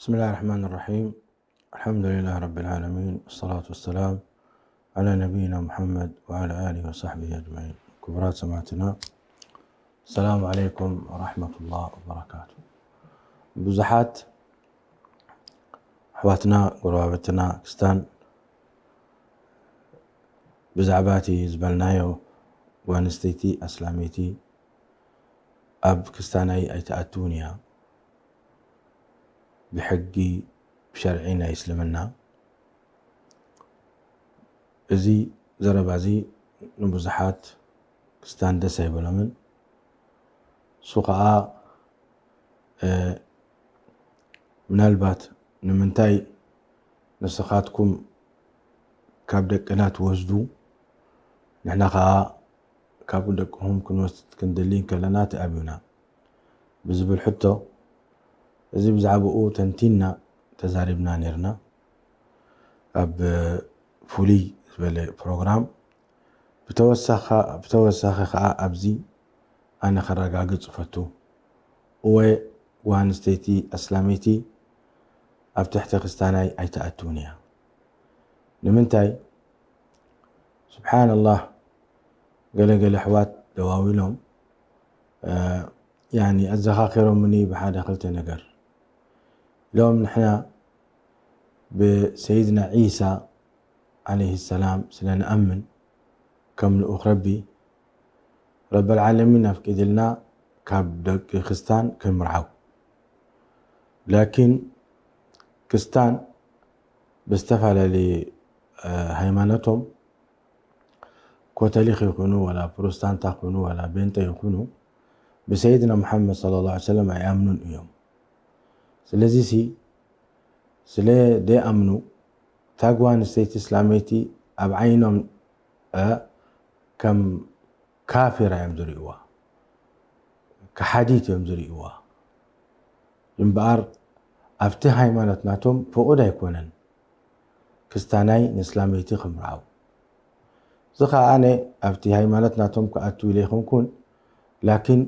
بسم الله الرحمن الرحيم. الحمد لله رب العالمين، والصلاة والسلام على نبينا محمد وعلى آله وصحبه أجمعين. ክቡራት ሰማዕትና፣ السلام عليكم ورحمة الله وبركاته. ብዙሓት ኣሕዋትና፣ ጎረባብትና ክስታን ብዛዕባ እቲ ዝበልናዮ ጓል ኣንስተይቲ ኣስላመይቲ ኣብ ክስታናይ ኣይትኣትውን እያ፣ ብሕጊ፣ ብሸርዒ ናይ እስልምና። እዚ ዘረባ እዚ ንብዙሓት ክስታን ደስ ኣይበሎምን። እሱ ኸዓ፣ እ፣ ምናልባት ንምንታይ ንስኻትኩም ካብ ደቅና ትወስዱ፣ ንሕና ኸዓ ካብ ደቅኹም ክንወስድ ክንደሊ እንከለና ትኣብዩና ብዝብል ሕቶ፣ እዚ ብዛዕባኡ ተንቲንና ተዛሪብና ነይርና ኣብ ፍሉይ ዝበለ ፕሮግራም። ብተወሳኻ-፣ ብተወሳኺ ኸዓ ኣብዚ ኣነ ከረጋግጽ እፈቱ፣ እወ፣ ጓል ኣንስተይቲ ኣስላመይቲ ኣብ ትሕቲ ክስታናይ ኣይትኣትውን እያ። ንምንታይ? ስብሓንላህ፣ ገለ ገለ ኣሕዋት ደዋዊሎም፣ እ፣ ያኒ ኣዘኻኺሮምኒ ብሓደ ክልተ ነገር። ኢሎም፣ ንሕና ብሰይድና ዒሳ ዓለይሂ ሰላም ስለ ንኣምን፣ ከም ልኡኽ ረቢ፣ ረበል ዓለሚን ኣፍቂድልና ካብ ደቂ ክስታን ከይምርዓው። ላኪን ክስታን ብዝተፈላለየ፣ እ፣ ሃይማኖቶም፣ ኮተሊክ ይኹኑ፣ ዋላ ፕሮስታንታ ይኹኑ፣ ዋላ ቤንጠ ይኹኑ፣ ብሰይድና ሙሓመድ ሰለላሁ ዐለይሂ ወሰለም ኣይኣምኑን እዮም። ስለዚሲ፣ ስለ ደይኣምኑ፣ እታ ጓል ኣንስተይቲ እስላመይቲ ኣብ ዓይኖም፣ እ፣ ከም ካፊራ እዮም ዝርእይዋ፣ ከሓዲት እዮም ዝርእይዋ። እምበኣር ኣብቲ ሃይማኖት ናቶም ፍቑድ ኣይኮነን ክስታናይ ንእስላመይቲ ክምርዓው። እዚ ኸዓ ኣነ ኣብቲ ሃይማኖት ናቶም ክኣቱ ኢለ ኣይኮንኩን፣ ላኪን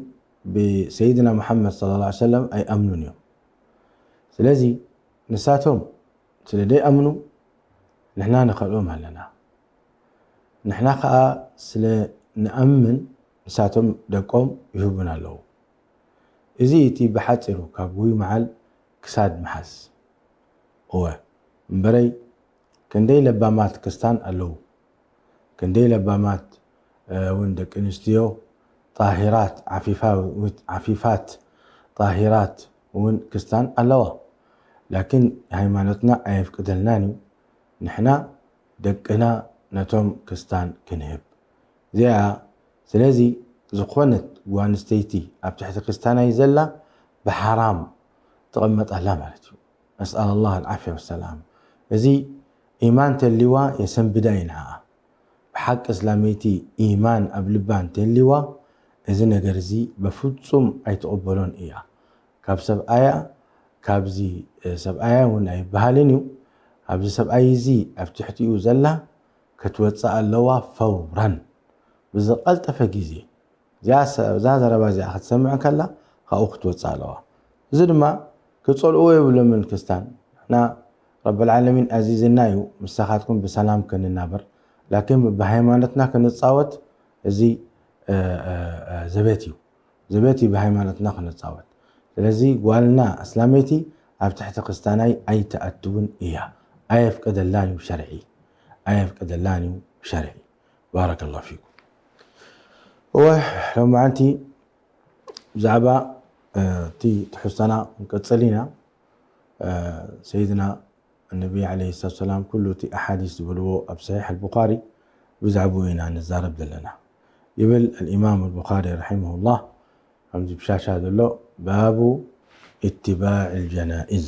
ብሰይድና ሙሓመድ ሰለላሁ ዐለይሂ ወሰለም ኣይኣምኑን እዮም። ስለዚ ንሳቶም ስለ ደይኣምኑ ንሕና ንኸልኦም ኣለና። ንሕና ኸዓ ስለ ንኣምን ንሳቶም ደቆም ይህቡና ኣለዉ። እዚ እቲ ብሓጺሩ ካብ ጉይ መዓል ክሳድ ምሓዝ። እወ፣ እምበረይ ክንደይ ለባማት ክስታን ኣለዉ። ክንደይ ለባማት፣ እ፣ እውን ደቂ ኣንስትዮ ጣሂራት፣ ዓፊፋ-፣ ዓፊፋት፣ ጣሂራት እውን ክስታን ኣለዋ። ላኪን ሃይማኖትና ኣየፍቅደልናን እዩ ንሕና ደቅና ነቶም ክስታን ክንህብ። እዚኣ፣ ስለዚ ዝኾነት ጓል ኣንስተይቲ ኣብ ትሕቲ ክስታናይ ዘላ ብሓራም ትቕመጥ ኣላ ማለት እዩ። ነስኣል ኣላህ ኣልዓፍያ ወሰላም። እዚ ኢማን ተልይዋ የሰንብዳ እዩ ንዓኣ። ብሓቂ እስላመይቲ ኢማን ኣብ ልባ እንተልይዋ፣ እዚ ነገር እዚ በፍጹም ኣይትቕበሎን እያ። ካብ ሰብኣያ፣ ካብዚ፣ እ፣ ሰብኣያ እውን ኣይበሃልን እዩ። ኣብዚ ሰብኣይ እዚ ኣብ ትሕቲኡ ዘላ ክትወጽእ ኣለዋ ፈውራን፣ ብዝቐልጠፈ ግዜ። እዚኣ ሰ-፣ እዛ ዘረባ እዚኣ ክትሰምዕ ከላ ካብኡ ክትወጽእ ኣለዋ። እዚ ድማ ክጸልእዎ የብሎምን ክስታን። ንሕና ረብል ዓለሚን ኣዚዝና እዩ ምሳኻትኩም ብሰላም ክንናበር። ላኪን ብሃይማኖትና ክንጻወት እዚ፣ እ፣ እ፣ እ፣ ዘበት እዩ። ዘበት እዩ ብሃይማኖትና ክንጻወት። ስለዚ ጓልና ኣስላመይቲ ኣብ ትሕቲ ክስታናይ ኣይትኣትውን እያ። ኣየፍቅደላን እዩ ሸርዒ። ኣየፍቅደላን እዩ ሸርዒ። ባረከላሁ ፊኩም። እወ፣ ሎማዓንቲ ብዛዕባ፣ እ፣ እቲ ትሕዝቶና ክንቅጽል ኢና። እ፣ ሰይድና ነቢ ዓለይሂ ሰላቱ ወሰላም ኩሉ እቲ ኣሓዲስ ዝበልዎ ኣብ ሰሒሕ ኣልቡኻሪ ብዛዕባኡ ኢና ንዛረብ ዘለና። ይብል ኣልኢማም ኣልቡኻሪ ረሒመሁላህ፣ ከምዚ ብሻሻ ዘሎ፣ ባቡ ኢትባዕ ኣልጀናኢዝ።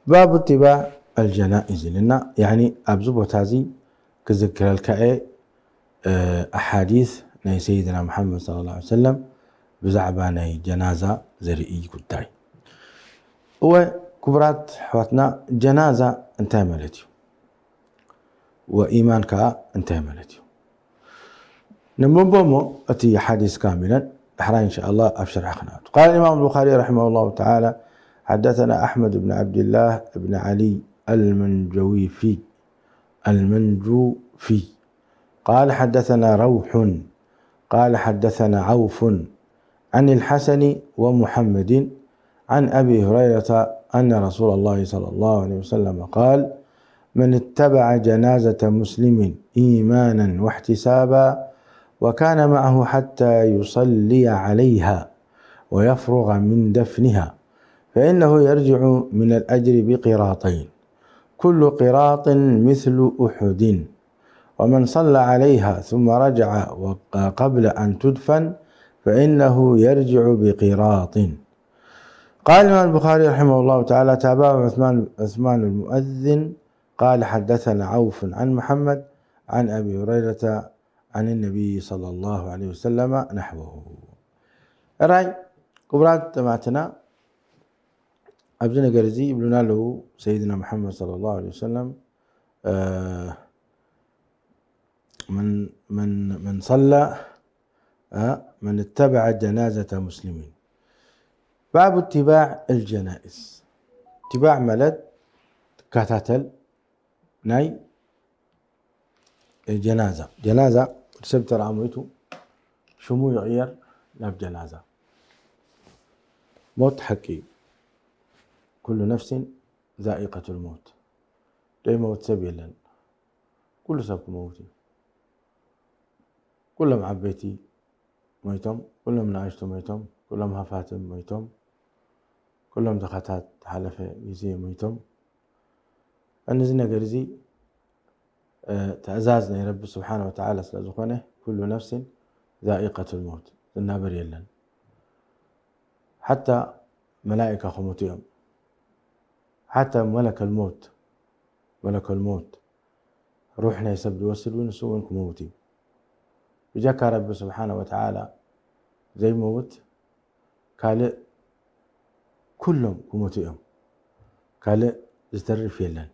ባቡ ኢትባዕ ኣልጀናኢዝ ኢልና፣ ያኒ ኣብዚ ቦታ እዚ ክዝክረልካ እየ፣ እ፣ ኣሓዲስ ናይ ሰይድና መሓመድ ሰለላሁ ዐለይሂ ወሰለም ብዛዕባ ናይ ጀናዛ ዘርኢ ጉዳይ። እወ፣ ክቡራት ኣሕዋትና፣ ጀናዛ እንታይ ማለት እዩ? ወኢማን ከኣ እንታይ ማለት እዩ? ንንበቦ እሞ እቲ ሓዲስ ካሚለን ዳሕራይ إن شاء الله ኣብ ሸርሒ ክንኣቱ። قال الإمام البخاري رحمه الله تعالى: حدثنا أحمد بن عبد الله بن علي المنجويفي، المنجوفي، قال: حدثنا روح، قال: حدثنا عوف عن الحسن ومحمد عن أبي هريرة أن رسول الله صلى الله عليه وسلم قال: من اتبع جنازة مسلم إيمانا واحتسابا وكان معه حتى يصلي عليها ويفرغ من دفنها فإنه يرجع من الأجر بقيراطين، كل قيراط مثل أحد، ومن صلى عليها ثم رجع وق-، قبل أن تدفن فإنه يرجع بقيراط. قال الإمام البخاري رحمه الله تعالى: تابعه عثمان، عثمان المؤذن، قال: حدثنا عوف عن محمد عن أبي هريرة عن النبي صلى الله عليه وسلم نحوه. ራይ ክቡራት ተማትና ኣብዚ ነገር እዚ ይብሉና ኣለዉ ሰይድና መሓመድ صلى الله عليه وسلم، እ፣ من، من، من صلى، እ፣ من اتبع جنازة مسلم. باب اتباع الجنائز. اتباع ማለት ትከታተል ናይ ጀናዛ። ጀናዛ ሰብ ተረኣ ሞይቱ ሽሙ ይቕየር ናብ ጀናዛ። ሞት ሓቂ እዩ። ኩሉ ነፍሲን ዛኢቀቱል ሞት። ደይመውት ሰብ የለን። ኩሉ ሰብ ክመውት እዩ። ኩሎም ዓበይቲ ሞይቶም፣ ኩሎም ንኣሽቱ ሞይቶም፣ ኩሎም ሃፋትም ሞይቶም፣ ኩሎም ድኻታት ሓለፈ ግዜ ሞይቶም። እንዚ ነገር እዚ፣ እ፣ ትእዛዝ ናይ ረቢ ስብሓነ ወተዓላ ስለ ዝኾነ፣ ኩሉ ነፍሲን ዛኢቀቱል ሞት፣ ዝናበር የለን። ሓታ መላኢካ ክሞቱ እዮም። ሓታ መለከል ሞት፣ መለከል ሞት፣ ሩሕ ናይ ሰብ ዝወስድ እውን ንሱ እውን ክመውት እዩ። ብጀካ ረቢ ስብሓነ ወተዓላ ዘይመውት ካልእ ኩሎም ክሞቱ እዮም። ካልእ ዝተርፍ የለን።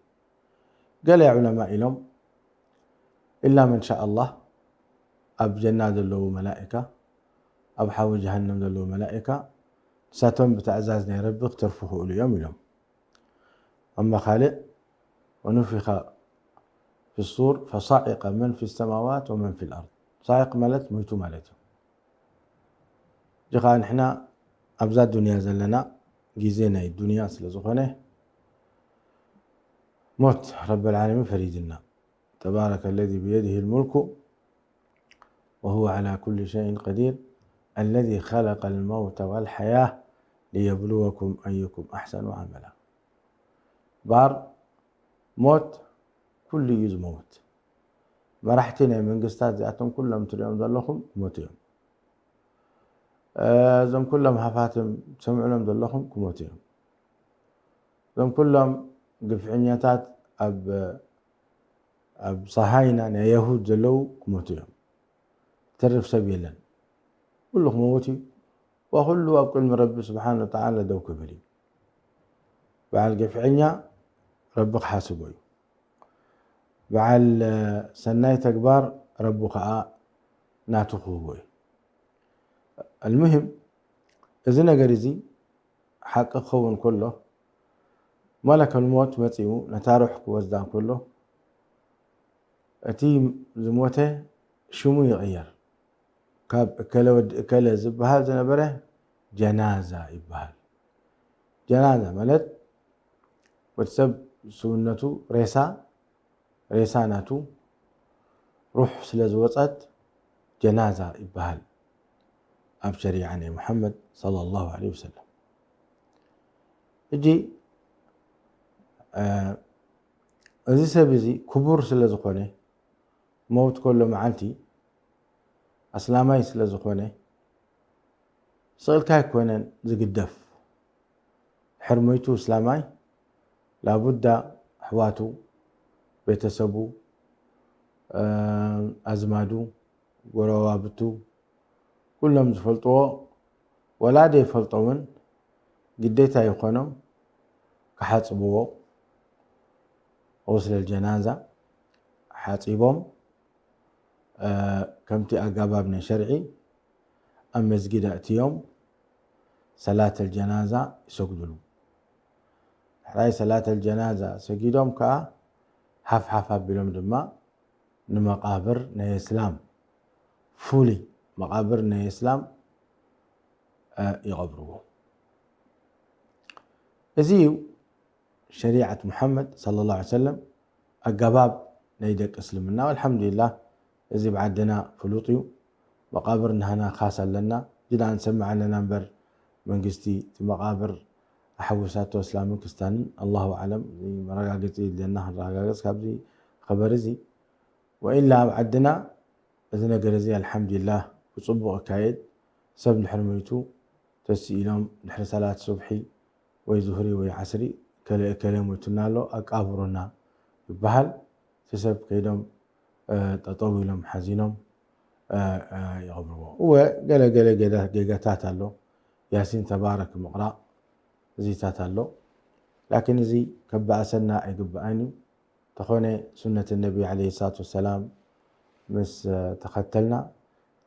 ገለ ዑለማ ኢሎም፣ ኢላ መን ሻእ ኣላህ፣ ኣብ ጀና ዘለዉ መላኢካ፣ ኣብ ሓዊ ጀሃነም ዘለዉ መላኢካ፣ ንሳቶም ብትእዛዝ ናይ ረቢ ክተርፉ ክእሉ እዮም ኢሎም። ኣማ ካልእ፣ ወኑፊኸ ፊ ሱር ፈሳዒቀ መን ፊ ሰማዋት ወመን ፊል ኣርድ። ሳዒቅ ማለት ሞይቱ ማለት እዩ። እዚ ኸዓ ንሕና ኣብዛ ዱንያ ዘለና ግዜ ናይ ዱንያ ስለ ዝኾነ፣ ሞት ረብል ዓለሚን ፈሪድና። تبارك الذي بيده الملك وهو على كل شيء قدير الذي خلق الموت والحياة ليبلوكم أيكم أحسن عملا. ባር ሞት ኩሉ እዩ ዝመውት። መራሕቲ ናይ መንግስታት እዚኣቶም ኩሎም ትሪኦም ዘለኹም ክሞቱ እዮም። እ፣ እዞም ኩሎም ሃፋትም ትሰምዕሎም ዘለኹም ክሞቱ እዮም። እዞም ኩሎም ግፍዕኛታት ኣብ፣ ኣብ ሰሃይና ናይ የሁድ ዘለዉ ክሞቱ እዮም። ተርፍ ሰብ የለን። ኩሉ ክመውት እዩ። ወኩሉ ኣብ ቅድሚ ረቢ ስብሓነ ወተዓላ ደው ክብል እዩ። በዓል ግፍዕኛ ረቢ ክሓስቦ እዩ። በዓል፣ እ፣ ሰናይ ተግባር ረቢ ኸዓ ናቱ ክህቦ እዩ። ኣልሙሂም፣ እዚ ነገር እዚ ሓቂ ክኸውን ከሎ፣ መለከል ሞት መጺኡ ነታ ሩሕ ክወስዳ እንከሎ፣ እቲ ዝሞተ ሽሙ ይቕየር። ካብ እከለ ወዲ እከለ ዝበሃል ዝነበረ ጀናዛ ይበሃል። ጀናዛ ማለት ወዲ ሰብ ስውነቱ፣ ሬሳ፣ ሬሳ ናቱ ሩሕ ስለ ዝወጸት ጀናዛ ይበሃል ኣብ ሸሪዓ ናይ ሙሓመድ ሰለላሁ ዐለይሂ ወሰለም። ሕጂ፣ እ፣ እዚ ሰብ እዚ ክቡር ስለ ዝኾነ፣ መውት ከሎ መዓልቲ ኣስላማይ ስለ ዝኾነ፣ ስቕ ኢልካ ኣይኮነን ዝግደፍ። ድሕሪ ሞይቱ እስላማይ ላቡዳ ኣሕዋቱ፣ ቤተሰቡ፣ እ፣ ኣዝማዱ፣ ጎረባብቱ፣ ኩሎም ዝፈልጥዎ፣ ወላ ዘይፈልጦ እውን ግዴታ ይኾኖም ክሓጽብዎ። غسل الجنازة ሓጺቦም፣ እ፣ ከምቲ ኣገባብ ናይ ሸርዒ ኣብ መስጊድ ኣእትዮም ሰላተል ጀናዛ ይሰግዱሉ። ድሕራይ ሰላተል ጀናዛ ሰጊዶም ከኣ ሓፍ ሓፍ ኣቢሎም ድማ ንመቓብር ናይ እስላም፣ ፍሉይ መቓብር ናይ እስላም፣ እ፣ ይቐብርዎ። እዚ እዩ ሸሪዓት ሙሓመድ ሰለላሁ ዐለይሂ ወሰለም ኣገባብ ናይ ደቂ እስልምና። ኣልሓምዱሊላህ፣ እዚ ብዓድና ፍሉጥ እዩ። መቓብር ናህና ካስ ኣለና። ጅዳ ንሰምዕ ኣለና እምበር፣ መንግስቲ እቲ መቓብር ኣሕዊሳቶ እስላምን ክስታንን፣ ኣላሁ ኣዕለም። እዚ መረጋገፂ የድልየና፣ ክንረጋገፅ ካብዚ ኸበር እዚ። ወኢላ ኣብ ዓድና እዚ ነገር እዚ ኣልሓምዱሊላህ ብፅቡቕ ይካየድ። ሰብ እንድሕር ሞይቱ ተስኢሎም ድሕሪ ሰላት ሱብሒ ወይ ዙህሪ ወይ ዓስሪ፣ "ከለ እከለ ሞይቱና ኣሎ፣ ኣቃብሩና" ይበሃል። እቲ ሰብ ከይዶም፣ እ፣ ጠጠው ኢሎም ሓዚኖም፣ እ፣ እ፣ ይቐብርዎ። እወ፣ ገለ ገለ ጌጋ-፣ ጌጋታት ኣሎ። ያሲን ተባረክ ምቕራእ እዚታት ኣሎ። ላኪን እዚ ከባእሰና ኣይግባእን እዩ። ተኾነ ሱነት ነቢ ዓለይሂ ሰላቱ ወሰላም ምስ፣ እ፣ ተኸተልና፣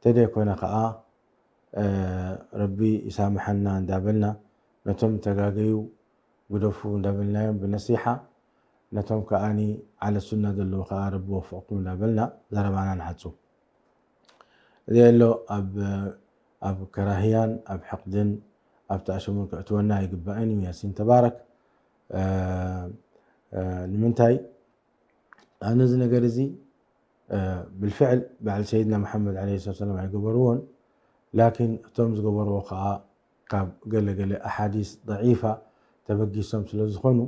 ተደይኮነ ኸዓ፣ እ፣ ረቢ ይሳምሓና እንዳበልና፣ ነቶም ተጋገዩ ግደፉ እንዳበልናዮም ብነሲሓ፣ ነቶም ከኣኒ ዓለ ሱና ዘለዉ ከኣ ረቢ ወፍቕኩም እንዳበልና ዘረባና ንዓጹ። እዚ ኣሎ ኣብ፣ ኣብ ከራህያን ኣብ ሕቕድን ኣብ ተኣሸሙን ከእትወና ኣይግባእን እዩ። ያሲን ተባረክ። እ፣ እ፣ ንምንታይ? ኣነ እዚ ነገር እዚ፣ እ፣ ብልፍዕል በዓል ሰይድና መሓመድ ዓለይሂ ሰላቱ ወሰላም ኣይገበርዎን፣ ላኪን እቶም ዝገበርዎ ከኣ ካብ ገለ ገለ ኣሓዲስ ደዒፋ ተበጊሶም ስለ ዝኾኑ፣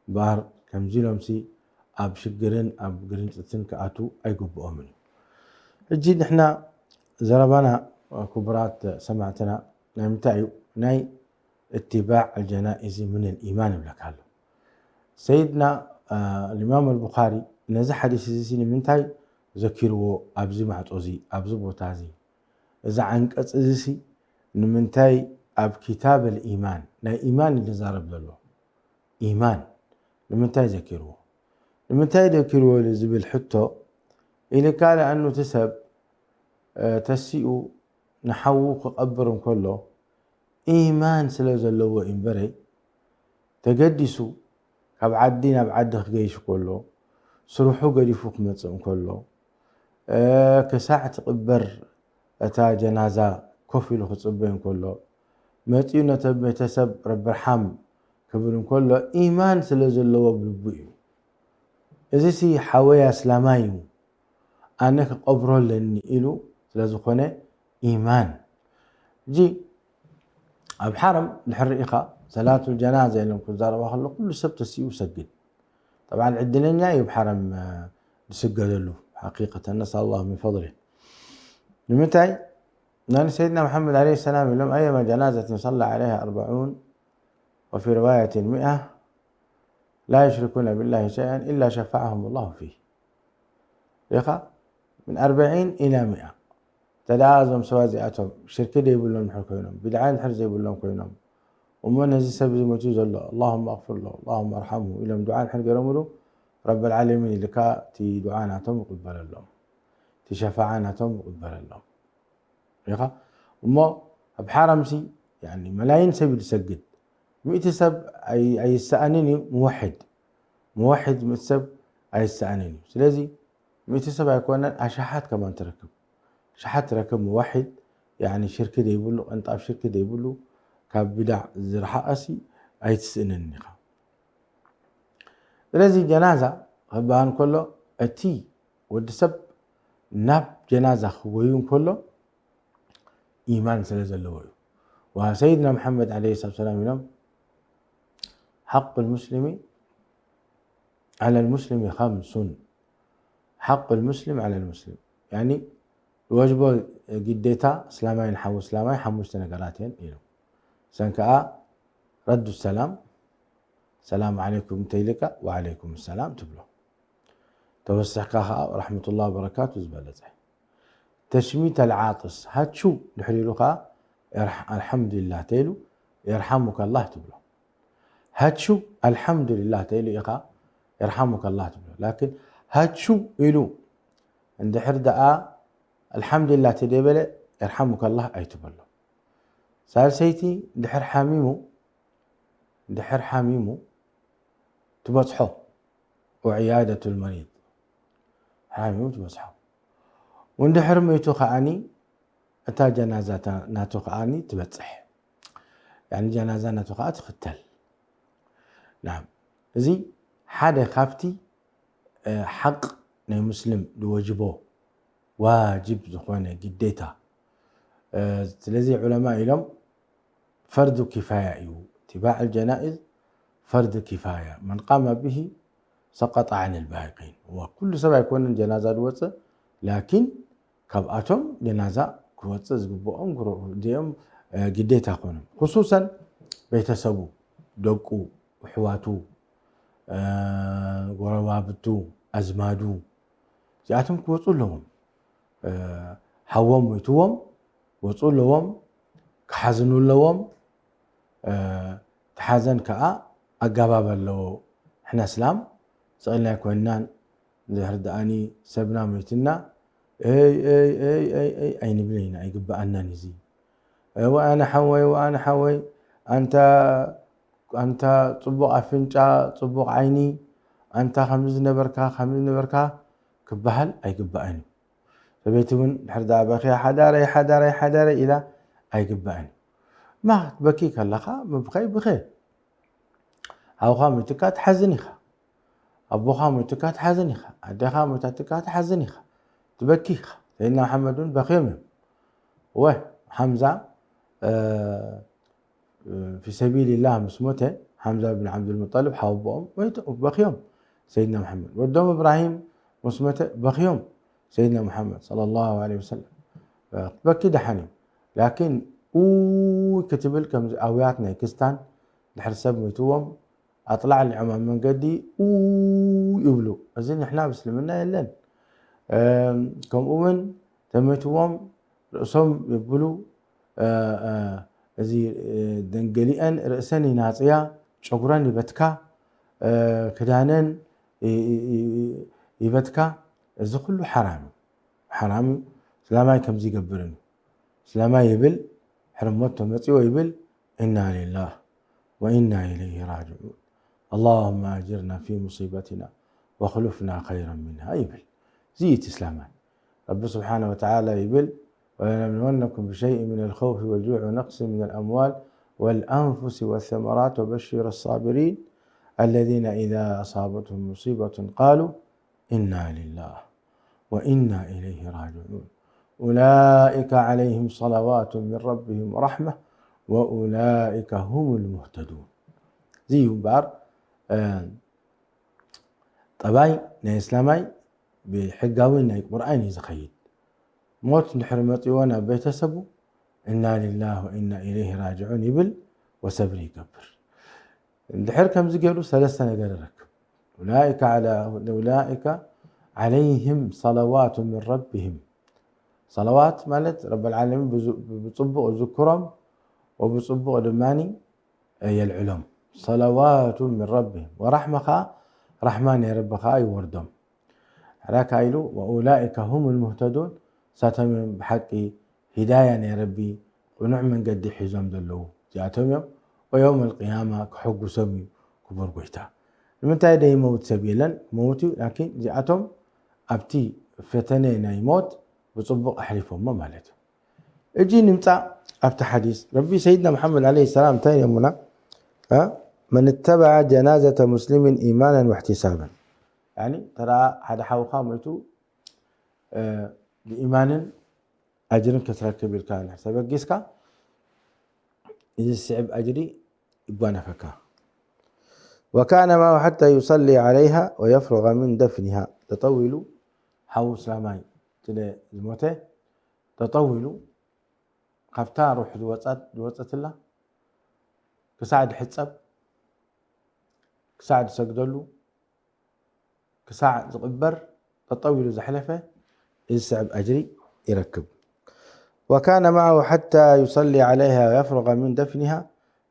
እምበኣር ከምዚ ኢሎምሲ ኣብ ሽግርን ኣብ ግርንጭትን ክኣትዉ ኣይግብኦምን እዩ። ሕጂ ንሕና ዘረባና፣ ክቡራት ሰማዕትና፣ ናይ ምንታይ እዩ? ናይ እትባዕ ኣልጀናኢዚ ምን ልኢማን ይብለካ ኣሎ። ሰይድና፣ አ፣ ልኢማም ኣልቡኻሪ ነዚ ሓዲስ እዚ ሲ ንምንታይ ዘኪርዎ ኣብዚ ማዕጾ እዚ፣ ኣብዚ ቦታ እዚ? እዚ ዓንቀጽ እዚ ሲ ንምንታይ ኣብ ኪታብ ኣልኢማን፣ ናይ ኢማን እዩ ዝዛረብ ዘሎ። ኢማን ንምንታይ ዘኪርዎ? ንምንታይ ዘኪርዎ ኢሉ ዝብል ሕቶ ኢልካ፣ ለኣኑ እቲ ሰብ፣ እ፣ ተሲኡ ንሓዉ ክቐብር እንከሎ፣ ኢማን ስለ ዘለዎ እዩ እምበረይ፣ ተገዲሱ ካብ ዓዲ ናብ ዓዲ ክገይሽ ከሎ፣ ስርሑ ገዲፉ ክመጽእ እንከሎ፣ እ፣ ክሳዕ ትቕበር እታ ጀናዛ ኮፍ ኢሉ ክጽበ እንከሎ፣ መጺኡ ነቶም ቤተሰብ ረቢ ርሓም ክብል እንከሎ፣ ኢማን ስለ ዘለዎ ኣብ ልቡ እዩ። እዚ ሲ ሓወይ ኣስላማይ እዩ፣ ኣነ ክቐብሮ ኣለኒ ኢሉ ስለ ዝኾነ ኢማን። ሕጂ ኣብ ሓረም ድሕር ርኢኻ ሰላቱል ጀናዛ ኢሎም ክዛረባ ከሎ ኩሉ ሰብ ተሲኡ ይሰግድ። ጠብዓን ዕድለኛ እዩ ኣብ ሓረም፣ እ፣ ዝስገደሉ ሓቂቀተን፣ ነስኣል ላህ ሚን ፈድሊ። ንምንታይ? ናይ ሰይድና መሓመድ ዓለይሂ ሰላም ኢሎም፣ "ኣየማ ጀናዘትን ሰላ ዓለይሃ ኣርበዑን ወፊ ሪዋየትን ሚኣ ላ ዩሽሪኩነ ቢላሂ ሸይኣን ኢላ ሸፈዐሁም ላሁ ፊህ." ሪኢኻ? ምን ኣርበዒን ኢላ ሚኣ። እንተ ደኣ እዞም ሰባት እዚኣቶም ሽርኪ ዘይብሎም እንድሕር ኮይኖም፣ ቢድዓ እንድሕር ዘይብሎም ኮይኖም፣ እሞ ነዚ ሰብ እዚ ሞይቱ ዘሎ፣ "ኣላሁመ ኣግፍር ለሁ፣ ኣላሁመ ኣርሓምሁ" ኢሎም ዱዓ እንድሕር ገይሮምሉ፣ ረብል ዓለሚን ኢልካ እቲ ዱዓ ናቶም ይቕበለሎም፣ እቲ ሸፋዓ ናቶም ይቕበለሎም። ሪኢኻ? እሞ ኣብ ሓረምሲ፣ ያኒ፣ መላይን ሰብ እዩ ዝሰግድ። ሚእቲ ሰብ ኣይ-፣ ኣይሰኣንን እዩ፣ ሙወሒድ። ሙወሒድ ሚእቲ ሰብ ኣይሰኣንን እዩ። ስለዚ፣ ሚእቲ ሰብ ኣይኮነን፣ ኣሽሓት ከማን ትረክብ። ኣሽሓት ትረክብ ሙወሒድ፣ ያኒ፣ ሽርኪ ዘይብሉ፣ ቅንጣብ ሽርኪ ዘይብሉ፣ ካብ ቢዳዕ ዝረሓቐሲ ኣይትስእንን ኢኻ። ስለዚ፣ ጀናዛ ክበሃል ከሎ፣ እቲ ወዲ ሰብ ናብ ጀናዛ ክጎዩ እንከሎ፣ ኢማን ስለ ዘለዎ እዩ። ወሰይድና መሓመድ ዓለይሂ ሰላቱ ወሰላም ኢሎም፣ "ሓቁል ሙስሊሚ ዓለል ሙስሊሚ ኸምሱን፣ ሓቁል ሙስሊም ዓለል ሙስሊም." ያኒ፣ ዝወጅቦ ግዴታ እስላማይ ንሓዉ እስላማይ ሓሙሽተ ነገራት እየን ኢሎም። እዘን ከኣ ረዱ ሰላም፣ "ሰላም ዓለይኩም" እንተኢልካ፣ "ወዓለይኩም ሰላም" ትብሎ። ተወሲኽካ ከኣ "ረሕመቱላህ ወበረካቱ" ዝበለጸ። ተሽሚት ኣልዓጥስ፣ ሃቹ ድሕር ኢሉ ከኣ፣ "የርሕ-፣ ኣልሓምዱሊላህ" ተኢሉ፣ "የርሓሙከላህ" ትብሎ። ሃቹ ኣልሓምዱሊላህ ተኢሉ ኢኻ፣ "የርሓሙከላህ" ትብሎ። ላኪን ሃቹ ኢሉ እንድሕር ደኣ ኣልሓምዱሊላህ ተደይበለ፣ የርሓሙከ ኣላህ ኣይትበሎ። ሳልሰይቲ፣ ድሕር ሓሚሙ ድሕር ሓሚሙ ትበጽሖ፣ ወዕያደቱ ልመሪድ፣ ሓሚሙ ትበጽሖ። ወንድሕር መይቱ ከዓኒ እታ ጀናዛ ናቱ ከዓኒ ትበጽሕ። ያኒ ጀናዛ ናቱ ከኣ ትኽተል። ናም፣ እዚ ሓደ ካብቲ ሓቅ ናይ ሙስሊም ዝወጅቦ ዋጅብ ዝኾነ ግዴታ። ስለዚ ዑለማ ኢሎም ፈርዱ ኪፋያ እዩ። ትባዕ ጀናኢዝ ፈርዱ ኪፋያ፣ መን ቃመ ብሂ ሰቀጠ ዓን ልባቂን። ኩሉ ሰብ ኣይኮነን ጀናዛ ዝወፅእ፣ ላኪን ካብኣቶም ጀናዛ ክወፅእ ዝግብኦም እዚኦም ግዴታ ኮኖም። ክሱሰን ቤተሰቡ፣ ደቁ፣ ኣሕዋቱ፣ ጎረባብቱ፣ ኣዝማዱ፣ እዚኣቶም ክወፁ ኣለዎም። ሓዎም ሞይትዎም ክወፁ ኣለዎም፣ ክሓዝኑ ኣለዎም። እቲ ሓዘን ከዓ ኣገባብ ኣለዎ። ንሕና እስላም ስቕ ኢልና ኣይኮንናን፣ እንድሕር ደኣኒ ሰብና ሞይትና እይ እይ እይ እይ እይ ኣይንብልን ኢና፣ ኣይግበኣናን እዚ። ወኣነ ሓወይ፣ ወኣነ ሓወይ፣ ኣንታ ኣንታ ጽቡቕ ኣፍንጫ፣ ጽቡቕ ዓይኒ፣ ኣንታ ከምዚ ዝነበርካ፣ ከምዚ ዝነበርካ ክበሃል ኣይግባእን እዩ። ሰበይቲ እውን ድሕር ደኣ በኺያ፣ ሓዳረይ፣ ሓዳረይ፣ ሓዳረይ ኢላ ኣይግባእን እዩ። ማ ክትበኪ ከለኻ ምብኻይ ብኸ። ሓውኻ ሞይቱካ ትሓዝን ኢኻ። ኣቦኻ ሞይቱካ ትሓዝን ኢኻ። ኣዴኻ ሞይታትካ ትሓዝን ኢኻ። ትበኪ ኢኻ። ሰይድና መሓመድ እውን በኽዮም እዮም። ወ ሓምዛ ፊ ሰቢልላህ ምስ ሞተ፣ ሓምዛ ብን ዓብዱልሙጠልብ ሓወቦኦም ሞይቱ፣ በኽዮም። ሰይድና መሓመድ ወዶም እብራሂም ምስ ሞተ በኽዮም። ሰይድና መሓመድ ሰለላሁ ዐለይሂ ወሰለም ክትበኪ ደሓን እዩ። ላኪን ኡይ ክትብል ከምዚ ኣውያት ናይ ክስታን ድሕሪ ሰብ ሞይትዎም ኣጥላዕሊዖም ኣብ መንገዲ ኡይ ይብሉ። እዚ ንሕና ኣብ እስልምና የለን። ከምኡ እውን ተመይትዎም ርእሶም የብሉ። እዚ ደንገሊአን ርእሰን ይናፅያ፣ ጨጉረን ይበትካ፣ ክዳነን ይበትካ። እዚ ኩሉ ሓራም እዩ፣ ሓራም እዩ። እስላማይ ከምዚ ይገብርን እዩ። እስላማይ ይብል፣ ሕርሞት ተመፂዎ ይብል፣ ኢና ሊላህ ወኢና ኢለይሂ ራጅዑን። اللهم أجرنا في مصيبتنا واخلفنا خيرا منها ይብል። እዚ እቲ እስላማይ። ረቢ ስብሓነ ወተዓላ ይብል፣ ولنبلونكم بشيء من الخوف والجوع ونقص من الأموال والأنفس والثمرات وبشر الصابرين الذين إذا أصابتهم مصيبة قالوا إنا لله وإنا إليه راجعون. أولئك عليهم صلوات من ربهم ورحمة وأولئك هم المهتدون. እዚ እዩ እምበኣር ጠባይ ናይ እስላማይ ብሕጋዊ ናይ ቁርኣን እዩ ዝኸይድ። ሞት እንድሕር መፂዎ ናብ ቤተሰቡ እና ሊላህ ወኢና ኢለይህ ራጅዑን ይብል፣ ወሰብሪ ይገብር። እንድሕር ከምዚ ገይሩ ሰለስተ ነገር ይረክብ። ኡላኢከ ዓላ- ኡላኢከ ዓለይህም ሰለዋቱ ምን ረቢህም። ሰለዋት ማለት ረበል ዓለሚን ብጽቡቕ ዝክሮም ወብጽቡቕ ድማ የልዕሎም። ሰለዋቱ ምን ረቢህም ወራሕመ ኸዓ፣ ራሕማ ናይ ረቢ ኸዓ ይወርዶም። ሕራካ ኢሉ ወኡላኢከ ሁም ልሙህተዱን፣ ንሳቶም እዮም ብሓቂ ሂዳያ ናይ ረቢ ቅኑዕ መንገዲ ሒዞም ዘለዉ፣ እዚኣቶም እዮም። ወየውም ልቅያማ ክሕጉሶም እዩ ክቡር ጎይታ። ንምንታይ ደይመውት ሰብ የለን፣ መውት እዩ። ላኪን እዚኣቶም ኣብቲ ፈተነ ናይ ሞት ብፅቡቕ ኣሕሊፎሞ ማለት እዩ። እጂ ንምፃእ ኣብቲ ሓዲስ ረቢ ሰይድና መሓመድ ዓለይሂ ሰላም እንታይ ኢሎምና? መን ተበዐ ጀናዘተ ሙስሊምን ኢማናን ወሕቲሳባን። ያኒ ተራ ሓደ ሓውኻ ሞይቱ ብኢማንን ኣጅርን ክትረክብ ኢልካ እንድሕር ተበጊስካ፣ እዚ ዝስዕብ ኣጅሪ ይጓነፈካ። ወካነ ማሁ ሓታ ዩሰሊ ዓለይሃ ወየፍሩገ ምን ደፍኒሃ። ጠጠው ኢሉ ሓው እስላማይ ስለ ዝሞተ፣ ጠጠው ኢሉ ካብታ ሩሕ ዝወፀትላ ክሳዕ ድሕፀብ፣ ክሳዕ ድሰግደሉ፣ ክሳዕ ዝቕበር ጠጠው ኢሉ ዘሕለፈ እዚ ዝስዕብ ኣጅሪ ይረክብ። ወካነ ማዓሁ ሓታ ዩሰሊ ዓለይሃ ወየፍሩገ ምን ደፍኒሃ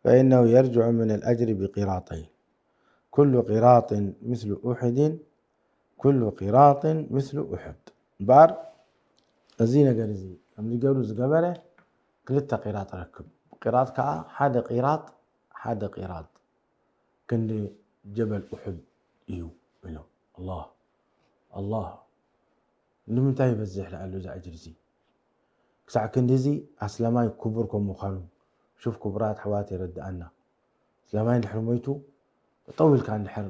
ፈኢነሁ የርጅዑ ምን ኣልኣጅሪ ብቂራጠይን ኩሉ ቂራጥን ምስሉ ኡሕድን ኩሉ ቂራጥን ምስሉ ኡሕድ። እምበኣር እዚ ነገር እዚ ከምዚ ገይሩ ዝገበረ ክልተ ቂራጥ ረክብ። ቂራጥ ከዓ ሓደ ቂራጥ ሓደ ቂራጥ ክንዲ ጀበል ኡሑድ እዩ ኢሎም። ኣላህ ኣላህ ንምንታይ ይበዝሕ ለኣሉ እዚ ኣጅር እዚ ክሳዕ ክንዲ እዚ ኣስላማይ ክቡር ከም ምዃኑ ሹፍ ክቡራት ኣሕዋት የረድኣና። ኣስላማይ እንድሕር ሞይቱ ጠጠው ኢልካ እንድሕር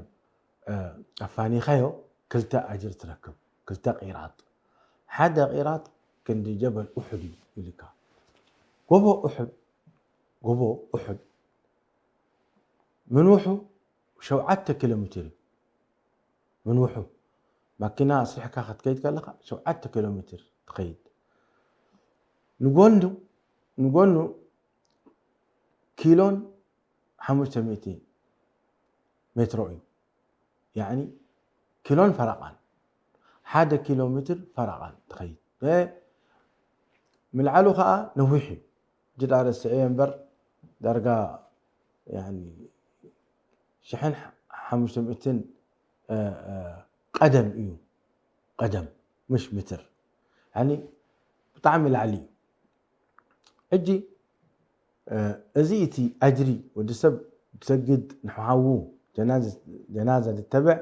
ኣፋኒኻዮ ክልተ ኣጅር ትረክብ። ክልተ ቂራጥ ሓደ ቂራጥ ክንዲ ጀበል ኡሑድ እዩ ኢልካ። ጎቦ ኡሑድ ጎቦ ኡሑድ ምንውሑ ሸውዓተ ኪሎ ሜትር እዩ። ምንውሑ ማኪና ኣስሪሕካ ክትከይድ ከለኻ ሸውዓተ ኪሎ ሜትር ትኸይድ። ንጎኑ ንጎኑ ኪሎን ሓሙሽተ ሚእቲ ሜትሮ እዩ። ያኒ ኪሎን ፈረቓን ሓደ ኪሎ ሜትር ፈረቓን ትኸይድ። ምልዓሉ ከዓ ነዊሕ እዩ። ጅዳ ረስዐ እምበር ዳርጋ ሽሕን ሓሙሽተ ሚእትን ቀደም እዩ። ቀደም ምሽ ምትር ብጣዕሚ ላዕሊ እዩ። ሕጂ እዚ እቲ ኣጅሪ ወዲ ሰብ ሰግድ ንሓዉ ጀናዛ ዝተብዕ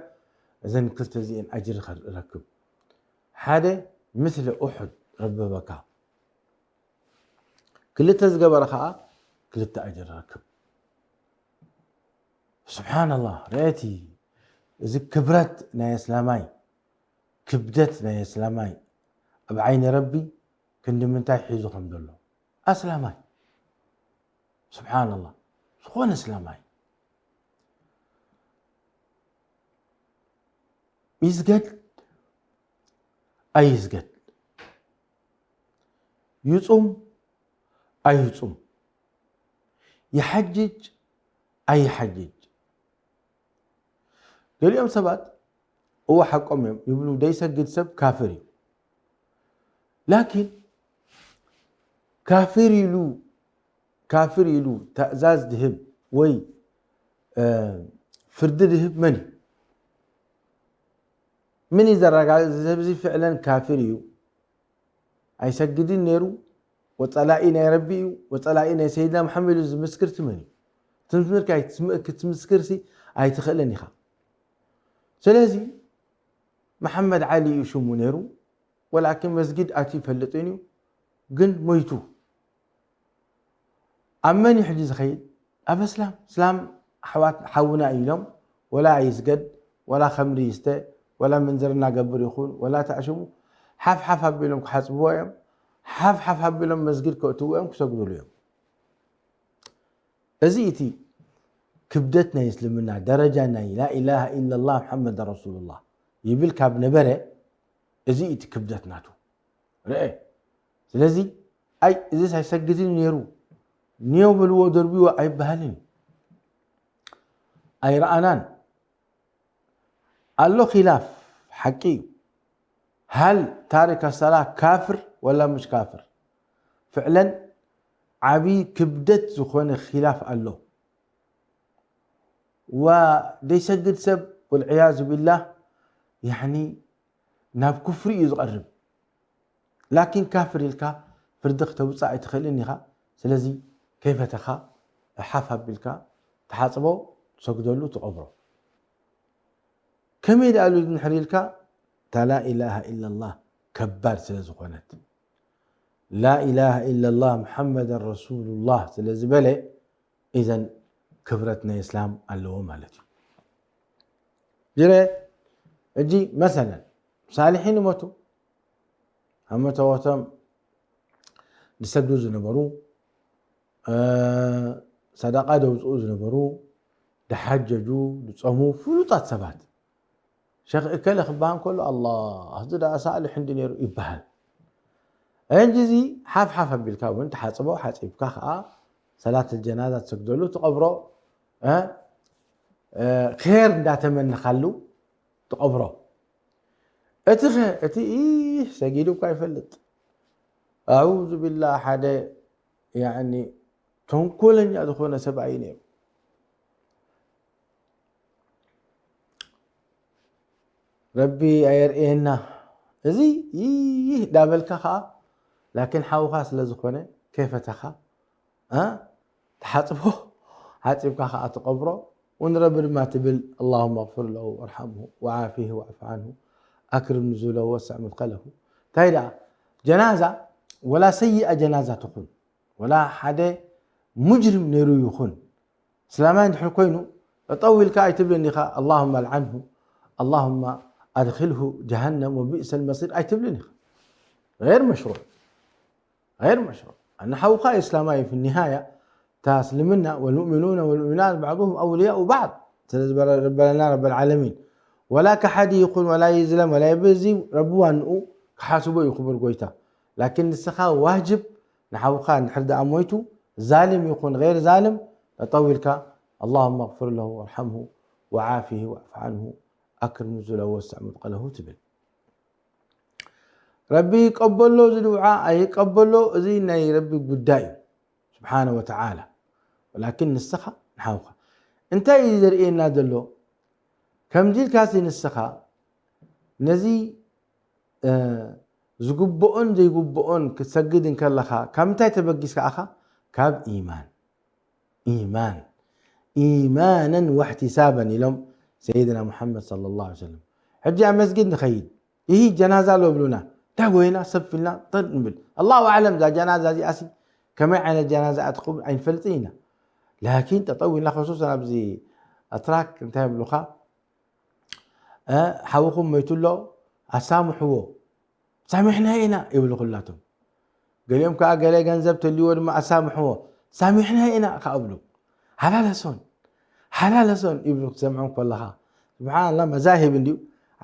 እዘን ክልተ እዚኤን ኣጅሪ ረክብ። ሓደ ምስለ ኡሑድ ረበበካ ክልተ ዝገበረ ከዓ ክልተ ኣጅሪ ረክብ። ስብሓንላህ ርእቲ እዚ ክብረት ናይ ኣስላማይ ክብደት ናይ ኣስላማይ ኣብ ዓይኒ ረቢ ክንዲ ምንታይ ሒዙ ከም ዘሎ ኣስላማይ ስብሓንላህ ዝኾነ ኣስላማይ ይስገድ ኣይስገድ ይፁም ኣይፁም ይሓጅጅ ኣይሓጅጅ ገሊኦም ሰባት እወ ሓቆም እዮም ይብሉ ደይሰግድ ሰብ ካፍር እዩ ላኪን ካፍር ኢሉ ካፍር ኢሉ ተእዛዝ ድህብ ወይ ፍርዲ ድህብ መን እዩ ምን እዩ ዘረጋግፅ እዚ ፍዕለን ካፍር እዩ ኣይሰግድን ነይሩ ወፀላኢ ናይ ረቢ እዩ ወፀላኢ ናይ ሰይድና መሓመድ እዩ ዝምስክርቲ መን እዩ ትምስክርሲ ኣይትኽእልን ኢኻ ስለዚ መሓመድ ዓሊ እዩ ሽሙ ነይሩ ወላኪን መስጊድ ኣትዩ ይፈልጥን እዩ ግን ሞይቱ ኣብ መን እዩ ሕጂ ዝኸይድ ኣብ እስላም እስላም ኣሕዋት ሓውና ኢሎም ወላ ኣይስገድ ወላ ከምሪ ይስተ ወላ ምንዝርና ገብር ይኹን ወላ ተዕሽሙ ሓፍ ሓፍ ኣቢሎም ክሓፅብዎ እዮም ሓፍ ሓፍ ኣቢሎም መስጊድ ከእትዉ እዮም ክሰግድሉ እዮም እዚ እቲ ክብደት ናይ እስልምና ደረጃ ናይ ላኢላሃ ኢላላህ ሙሐመድ ረሱሉላህ ይብል ካብ ነበረ እዚ እቲ ክብደት ናቱ ርአ ስለዚ ኣይ እዚስ ኣይሰግድን ነይሩ ንዮ በልዎ ደርብዎ ኣይበሃልን ኣይረኣናን ኣሎ ኺላፍ ሓቂ እዩ ሃል ታሪክ ኣሰላ ካፍር ወላ ምሽ ካፍር ፍዕለን ዓብዪ ክብደት ዝኾነ ኺላፍ ኣሎ ዋ ደይሰግድ ሰብ ወልዕያዙ ቢላህ ያኒ ናብ ኩፍሪ እዩ ዝቐርብ ላኪን ካፍር ኢልካ ፍርዲ ክተውፅእ ኣይትኽእልን ኢኻ ስለዚ ከይፈተኻ ሓፍ ኣቢልካ ትሓፅቦ ትሰግደሉ ትቐብሮ ከመይ ደኣሉ ድንሕር ኢልካ እታ ላኢላሃ ኢላላህ ከባድ ስለ ዝኾነት ላኢላሃ ኢላላህ ሙሐመድን ረሱሉላህ ስለ ዝበለ ኢዘን ክብረት ናይ እስላም ኣለዎ ማለት እዩ ጅረ እጂ መሰለን ሳልሒን ሞቱ ኣብ መተወቶም ዝሰግዱ ዝነበሩ ሰደቃ ደውፅኡ ዝነበሩ ድሓጀጁ ዝፀሙ ፍሉጣት ሰባት ሸኽ እከለ ክበሃል ከሎ ኣላ እዚ ደኣ ሳልሕ እንዲ ነይሩ ይበሃል እንጂ እዚ ሓፍ ሓፍ ኣቢልካ እውን ተሓፅቦ ሓፂብካ ከዓ ሰላት ጀናዛ ትሰግደሉ ትቐብሮ ር እንዳተመነኻሉ ትቐብሮ እቲ ኸ እቲ ኢህ ሰጊዱ እኳ ይፈልጥ ኣዑዙ ቢላ ሓደ ተንኮለኛ ዝኾነ ሰብኣይ ነይሩ ረቢ ኣየርእየና እዚ ይህ ዳበልካ ከዓ ላኪን ሓውኻ ስለ ዝኾነ ከይፈተኻ፣ እ? ትሓጽቦ፣ ሓጺብካ ከኣ ትቐብሮ። ውን ረቢ ድማ ትብል፣ اللهم اغفر له وارحمه وعافه واعف عنه أكرم نزله ووسع مدخله። እንታይ ደኣ ጀናዛ፣ ወላ ሰይኣ ጀናዛ ትኹን፣ ወላ ሓደ ሙጅሪም ነይሩ ይኹን፣ እስላማይ እንድሕር ኮይኑ፣ ጠጠው ኢልካ ኣይትብልን ኢኻ፣ اللهم العنه، اللهم أدخله جهنم وبئس المصير ኣይትብልን ኢኻ። غير مشروع، غير مشروع። ኣነ ሓውኻ እስላማይ في النهاية፣ እታ እስልምና، والمؤمنون والمؤمنات بعضهم أولياء بعض ስለ ዝበለ ረበና ረበል ዓለሚን፣ ወላ ከሓዲ ይኹን፣ ወላ ይዝለም፣ ወላ ይበዚ፣ ረቢ ዋንኡ ክሓስቦ እዩ ክቡር ጎይታ። ላኪን ንስኻ ዋጅብ ንሓውኻ እንድሕር ደኣ ሞይቱ፣ ዛልም ይኹን غير ዛልም፣ ጠጠው ኢልካ اللهم اغفر له وارحمه وعافه واعف عنه أكرم نزله ووسع مدخله ትብል። ረቢ ይቀበሎ እዚ ድውዓ ኣይቀበሎ፣ እዚ ናይ ረቢ ጉዳይ እዩ ስብሓነ ወተዓላ። ወላኪን ንስኻ ንሓውኻ እንታይ እዩ ዘርእየና ዘሎ? ከምዚ ኢልካሲ ንስኻ ነዚ፣ እ፣ ዝግብኦን ዘይግብኦን ክትሰግድ እንከለኻ ካብ ምንታይ ተበጊስካ ኢኻ? ካብ ኢማን። ኢማን፣ ኢማናን ወሕቲሳባን ኢሎም ሰይድና ሙሓመድ ሰለላሁ ዐለይሂ ወሰለም። ሕጂ ኣብ መስጊድ ንኸይድ፣ ይሂ ጀናዛ ኣሎ ብሉና፣ ዳጎይና ሰፍ ኢልና ጠጥ ንብል። ኣላሁ ኣዕለም፣ እዛ ጀናዛ እዚኣሲ ከመይ ዓይነት ጀናዛ እያ ትኸውን ኣይንፈልጥን ኢና። ላኪን ጠጠው ኢልና፣ ከሱሰን ኣብዚ ኣትራክ እንታይ ይብሉኻ? እ፣ ሓውኹም መይቱ ኣሎ፣ ኣሳምሕዎ። ሳሚሕና ኢና ይብሉ ኩላቶም። ገሊኦም ከኣ ገለ ገንዘብ ተልይዎ ድማ ኣሳምሕዎ። ሳሚሕና ኢና ከኣ እብሉ። ሓላለሶን፣ ሓላለሶን ይብሉ ክትሰምዖም ከለኻ። ስብሓንላህ፣ መዛሂብ እንድዩ።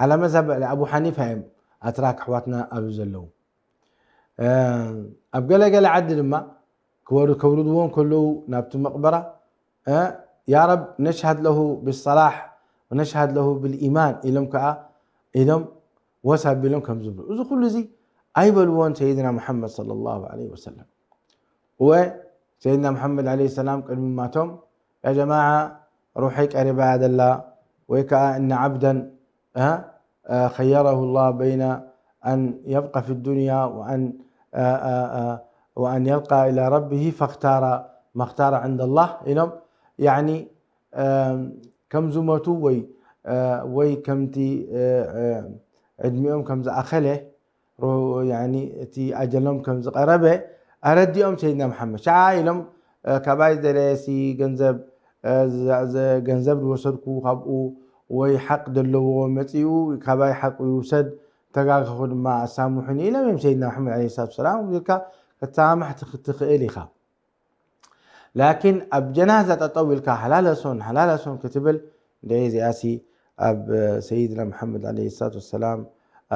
ዓላ መዝሃብ ኣቡ ሓኒፋ እዮም ኣትራክ ኣሕዋትና ኣብዚ ዘለዉ። እ፣ ኣብ ገለ ገለ ዓዲ ድማ ክወር-፣ ከውርድዎ እንከለዉ ናብቲ መቕበራ፣ እ፣ ያ ረብ ነሽሃድ ለሁ ብሰላሕ ወነሽሃድ ለሁ ብልኢማን ኢሎም ከኣ ኢሎም ወስ ኣቢሎም ከም ዝብሉ። እዚ ኩሉ እዚ ኣይበልዎን ሰይድና ሙሓመድ ሰለላሁ ዐለይሂ ወሰለም። እወ፣ ሰይድና ሙሓመድ ዐለይሂ ሰላም ቅድሚ ማቶም፣ ያ ጀማዓ ሩሐይ ቀሪባ እያ ዘላ፣ ወይ ከኣ እነ ዓብደን፣ እ፣ እ፣ خيره الله بين أن يبقى في الدنيا وأن، እ፣ እ፣ እ፣ وأن يلقى إلى ربه فاختار ما اختار عند الله ኢሎም፣ ያኒ፣ እ፣ ከም ዝሞቱ ወይ፣ እ፣ ወይ ከምቲ፣ እ፣ እ፣ ዕድሚኦም ከም ዝኣኸለ፣ ሩ-፣ ያኒ እቲ ኣጀሎም ከም ዝቐረበ ኣረዲኦም ሰይድና መሓመድ። ሸዓ ኢሎም፣ እ፣ ካባይ ዝደለየሲ ገንዘብ፣ እ፣ ዝ-፣ ዝ-፣ ገንዘብ ዝወሰድኩ ካብኡ ወይ ሓቅ ዘለዎ መጺኡ ካባይ ሓቁ ይውሰድ፣ ተጋገኹ ድማ ኣሳምሑኒ ኢሎም እዮም ሰይድና መሓመድ ዐለይሂ ሰላቱ ወሰላም ኢልካ ክትሰማማሕ ትኽ-፣ ትኽእል ኢኻ። ላኪን ኣብ ጀናዛ ጠጠው ኢልካ ሓላለሶን፣ ሓላለሶን ክትብል፣ እንደ እዚኣሲ ኣብ ሰይድና መሓመድ ዐለይሂ ሰላቱ ወሰላም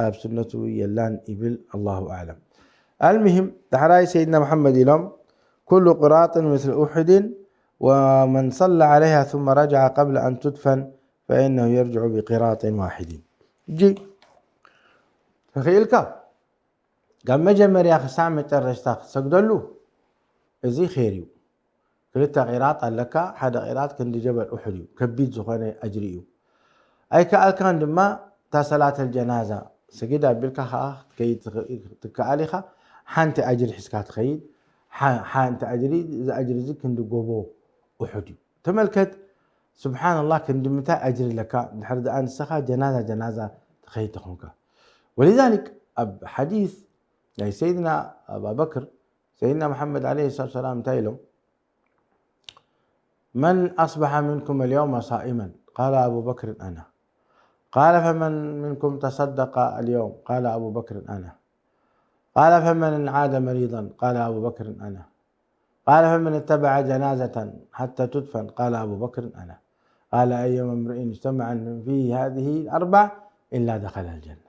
ኣብ ሱነቱ የላን ይብል። ኣላሁ ኣዕለም። ኣልሙሂም፣ ዳሕራይ ሰይድና መሓመድ ኢሎም፣ ኩሉ ቅራጥን ምስል ኡሑድን ወመን ሰለ ዐለይሃ ثم ረጀዐ ቀብለ ኣን ቱድፈን ፈኢነሁ የርጅዑ ብቂራጥን ዋሒድን። እጂ ተኽኢልካ ካብ መጀመርያ ክሳዕ መጨረሽታ ክትሰግደሉ፣ እዚ ኸይር እዩ። ክልተ ቂራጥ ኣለካ፣ ሓደ ቂራጥ ክንዲ ጀበል ኡሑድ እዩ፣ ከቢድ ዝኾነ ኣጅሪ እዩ። ኣይከኣልካን ድማ፣ እታ ሰላተል ጀናዛ ስግድ ኣቢልካ ኸዓ ክትከይድ ትኽ-፣ ትከኣል ኢኻ። ሓንቲ ኣጅሪ ሒዝካ ትኸይድ፣ ሓ-፣ ሓንቲ ኣጅሪ፣ እዚ ኣጅሪ እዚ ክንዲ ጎቦ ኡሑድ እዩ። ተመልከት፣ ስብሓንላህ፣ ክንዲ ምንታይ ኣጅሪ ኣለካ፣ እንድሕር ደኣ ንስኻ ጀናዛ፣ ጀናዛ ትኸይድ ተኾንካ። ወሊዛሊክ፣ ኣብ ሓዲስ ናይ ሰይድና ኣባበክር፣ ሰይድና መሓመድ ዐለይሂ ሰላቱ ወሰላም እንታይ ኢሎም? መን ኣስበሐ ሚንኩም ኣልየውመ ሳኢመን? ቃለ ኣቡ በክርን ኣና። ቃለ ፈመን ሚንኩም ተሰደቀ ኣልየውም? ቃለ ኣቡ በክርን ኣና። ቃለ ፈመን ዓደ መሪደን? ቃለ ኣቡ በክርን ኣና። ቃለ ፈመን እተበዐ ጀናዘተን ሓተ ቱድፈን? ቃለ ኣቡ በክርን ኣና። ቃለ ኣዩመ ምርኢን እጅተመዐ ፊህ ሃዚህ ኣርባዕ ኢላ ደኸለ ኣልጀና።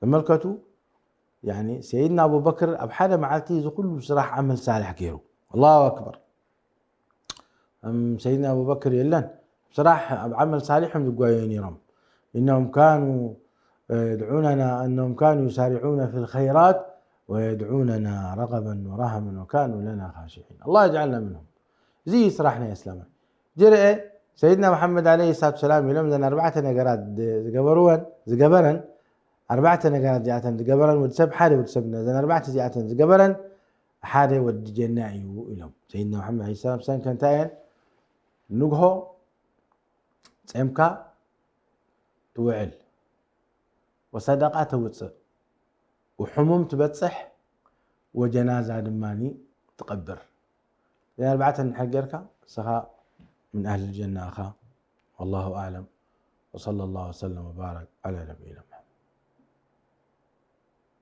ተመልከቱ፣ ያኒ ሰይድና ኣቡበክር ኣብ ሓደ መዓልቲ እዚ ኩሉ ስራሕ ዓመል ሳልሕ ገይሩ። ኣላሁ ኣክበር። እም ሰይድና ኣቡበክር የለን፣ ስራሕ ኣብ ዓመል ሳልሕ እዮም ዝጓየዩ ነይሮም። إنهم كانوا يدعوننا، إنهم كانوا يسارعون في الخيرات ويدعوننا رغبا ورهبا وكانوا لنا خاشعين. الله يجعلنا منهم. እዚ እዩ ስራሕ ናይ እስላማይ። ጅርአ ሰይድና መሓመድ ዐለይሂ ሰላቱ ሰላም ኢሎም እዘን ኣርባዕተ ነገራት ድ-፣ ዝገበርወን፣ ዝገበረን፣ ኣርባዕተ ነገራት እዚኣተን ዝገበረን ወዲ ሰብ ሓደ ወዲ ሰብ ነዘን ኣርባዕተ እዚኣተን ዝገበረን ሓደ ወዲ ጀና እዩ ኢሎም። ሰይድና መሓመድ ዐለይሂ ሰላም ሰንከ እንታይ እየን? ንግሆ ጸምካ ትውዕል፣ ወሰደቃ ተውፅእ፣ ወሕሙም ትበፅሕ፣ ወጀናዛ ድማ ትቐብር። እዚን ኣርባዕተ እንድሕር ጌርካ ንስኻ ምን ኣህል ጀና ኢኻ። ወላሁ ኣዕለም። ወሰለ ላሁ ወሰለም ወባረክ ዓላ ነቢይና